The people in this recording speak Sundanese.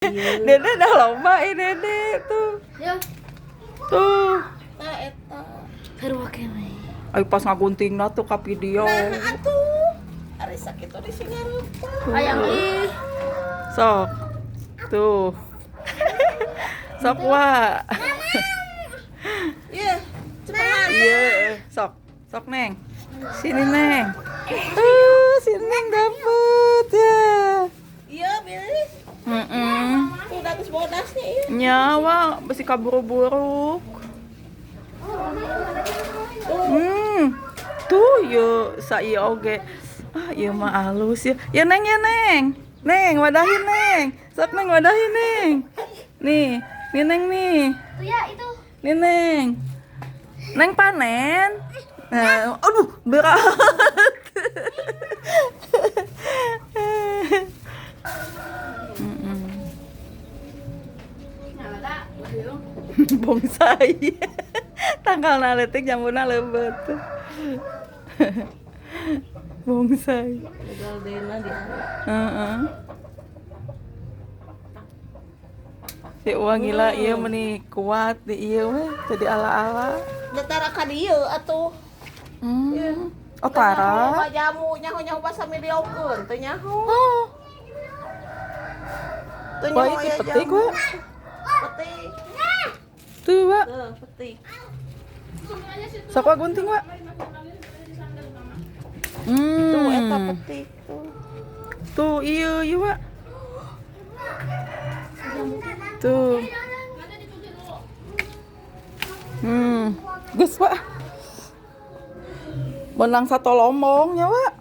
Dede dah lomba ini Dede tuh. Ya. Tuh. Tah eta. Sarua keneh. Ayo pas ngaguntingna tuh ka video. Nah, atuh. Ari sakitu di singarupa. Ayang ih. Sok. Tuh. Sok wa. Iya, cepetan. Iya, sok. Sok Neng. Sini Neng. Tuh, si Neng dapet ya. Iya, Billy. Mm-mm. Tuh udah geus bodasnya iya. Nyawa besi kaburu-buruk. Tuh yo sa ieu oge. Ah, ieu mah alus ya. Ya Neng ya Neng. Neng, wadahin Neng. Sok Neng wadahin Neng. Nih, nih Neng nih. Tuh ya itu. Nih Neng. Neng panen. Nah, aduh, berat. Mm-mm. Bonsai. Tanggal leutik jambuna leubeut. Bonsai. Galdena di Heeh. Si Uang gila ieu meni kuat di ieu we jadi ala-ala. Datara ka dieu atuh. Hmm. Oh, Tara. Nyaho jamu nyaho-nyaho basa miliokeun teu nyaho. Oh, Teu wah nyaho ini aya petik jamu. we. Petik. Tuh, Wak. Tuh, petik. Sok wa gunting, Wak. Tuh eta Hmm. petik tuh. Tuh, iya, iya, Wak. Tuh. Geus, Wak. Menang satu lombong ya, Wak.